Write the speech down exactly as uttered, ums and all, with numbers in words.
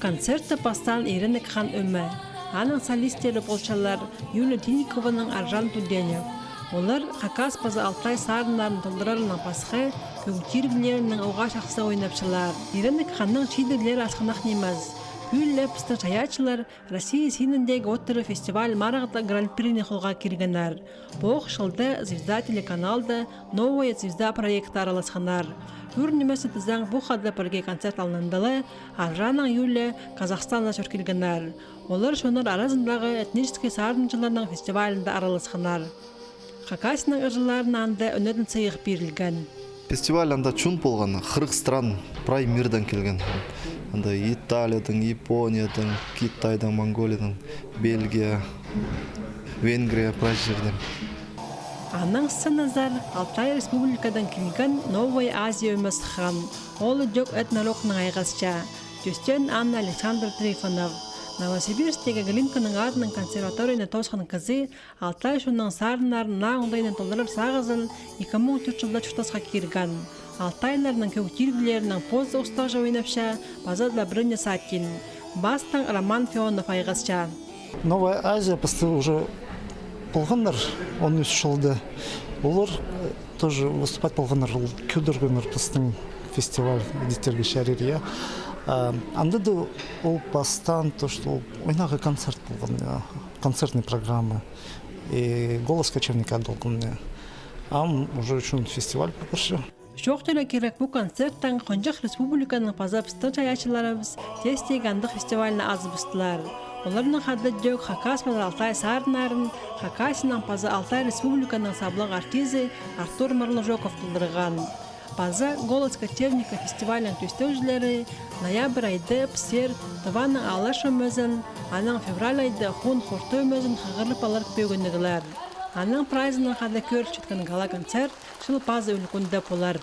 Концертте пастаан Иренек хан ӧме. Аның солисттері полчалар Юлия Тинникованаң Аржан Туденев. Олар хакас паза алтай сарыннарын толдырарынаң пасха, кӧг тиріглерінең уғаа чахсы ойнапчалар. Иренек ханның чидіглері асхынах нимес. Пӱӱл ле пістің чайаачылар Россия синіндегі оттыры фестиваль-марығда гран-прини холға киргеннер. Пу ох чылда «Звезда» телеканалда «Новая звезда» проектте араласханнар. Ӱр нимезі тізең, пу хада пірге концерт алнында ла Аржаннаң Юлия Казахстаннаң чӧр килгеннер. Олар чоннар аразындағы этнический сарынҷыларның фестивалінде араласханнар. Хакасияның ырҷыларына анда ӧнетін сыйых пирілген. Фестиваль анда чоон полған, хырых стран, прай мирдең килген. Анда Италиядаң, Япониядаң, Китайдаң, Монголиядаң, Бельгия, Венгрия, прай чирдең. Анаң сценазар Алтай Республикадаң килген «Новая Азия» ӧме сыххан. Ол идӧк этно-рокнаң айғасча. Тӧстеен Анна Александр Трифонов. Новосибирсктегі Глинканың адынаң консерваторияны тоосхан кізі алтай чонның сарыннарын, наа оңдайны толдырар сағызын ікі муң тӧрт чылда чуртасха кирген. Алтайларның кӧг тиріглерінең позы устағҷы ойнапча паза Добрыня Сатин. Бастаң Роман Феонов айғасча. «Новая Азия» пісте уже полғаннар он ӱс чылда. Олар, э, тоже выступать полғаннар, ол кӧдіргеннер пістің фестиваль идерге чарир, я. А, анда да ол пастаан то, что ол ойнағы концерт полған, я, концертный программа. И «Голос кочевника» адалған, я. Ам уже ӱчӱн фестиваль поларча. Чоохтирға кирек, пу концерттең хонҷых республиканың паза пістің чайаачыларыбыс тестегі андағ фестивальны азыбыстылар. Оларнаң хада идӧк хакас паза алтай сарыннарын Хакасияның паза Алтай Республиканың саблығ артизі Артур Марлужоков толдырған. Паза «Голос кочевника» фестивальның тӧстегҷілері ноябрь айда піссер Тываның Алаш ӧмезін, анаң февраль айда Хун Хурты ӧмезін хығырып алар пӧгіннеглер. Анаң прайзынаң хада кӧрілчеткен гала-концерт чыл пазы ӱлӱкӱнде полар.